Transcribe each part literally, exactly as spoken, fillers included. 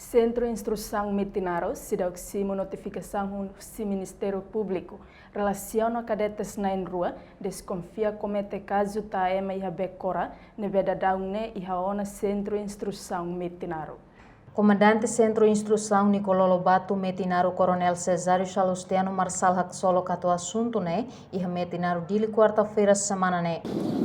Sentru Instrusaun Metinaro seidauk simu notifikasaun husi Ministériu Públiku relasiona kadetes na'in-rua deskonfia komete kazu taema iha Becora ne'ebé daudaun ne'e iha ona Sentru Instrusaun Metinaro. Komandante Sentru Instrusaun Nicolau Lobato Metinaro Koronél Cesário Salustiano Marçal haksolok atu asuntu ne'e iha Metinaro Dili kuarta-feira semana ne'e.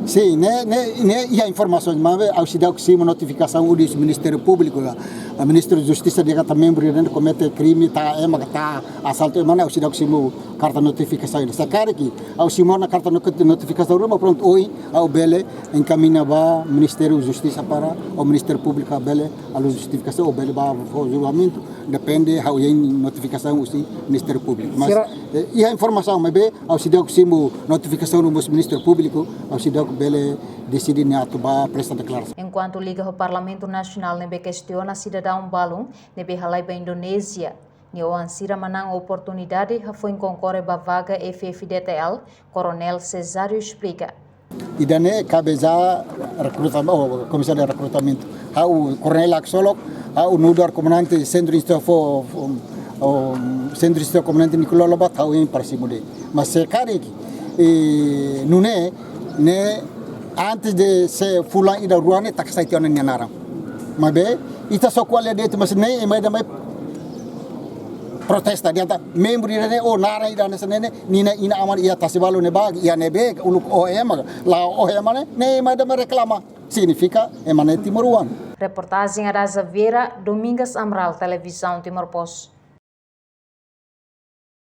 Sin, ne'e, ne'e, ne'e iha informasaun, maibé ha'u seidauk simu notifikasaun husi Ministériu Públiku la. Ministru Justisa dehan katak membru ida-ne'e komete krime taema ka asaltu ema ne'e, ha'u seidauk simu karta notifikasaun. Se karik ha'u simu ona karta no-, notifikasaun ruma, prontu, ohin ha'u bele enkamiña ba Ministériu Justisa para, ou Ministériu Públiku bele halo justifikasaun, ou bele ba fó julgamentu, depende ha'u-nia notifikasaun husi Ministériu Públiku. Mas, sira- eh, iha informasaun, maibé ha'u seidauk simu notifikasaun husi Ministériu Públiku, ha'u seidauk bele deside ne'e atu ba presta deklarasaun. Enkuantu liga ho Parlamentu Nasionál ne'ebé kestiona sidadaun balun ne'ebé halai ba Indonézia, nia oan sira manán oportunidade hafoin konkorre ba vaga F F D T L, Koronél Cesário esplika. Ida-ne'e kabe ja rekruta-, oh, komisáriu rekrutamentu. Ha'u Koronél haksolok, ha'u nu'udar komandante Sentru Instrusaun fó, fó, oh, Sentru Instrusaun Komandante Nicolau Lobato, ha'u hein para simu de'it. Mas se karik, eh, nune'e, ne'e antes de se fulan ida rua ne'e taka sai tiha ona nia naran. Maibé, ita só ko'alia de'it, mas ne'e ema ida mai protesta dehan katak membru ida-ne'e, ou naran ida-ne'e, sá ne'e, nia inan-aman iha tasi balu ne'ebá, iha ne'ebé, uluk oho ema, la'o oho ema ne'e, ne'e ema ida mai reklama. Signifika ema ne'e timoroan. Reportajen Adaza Vieira, Domingas Amaral, Televizaun Timor Post.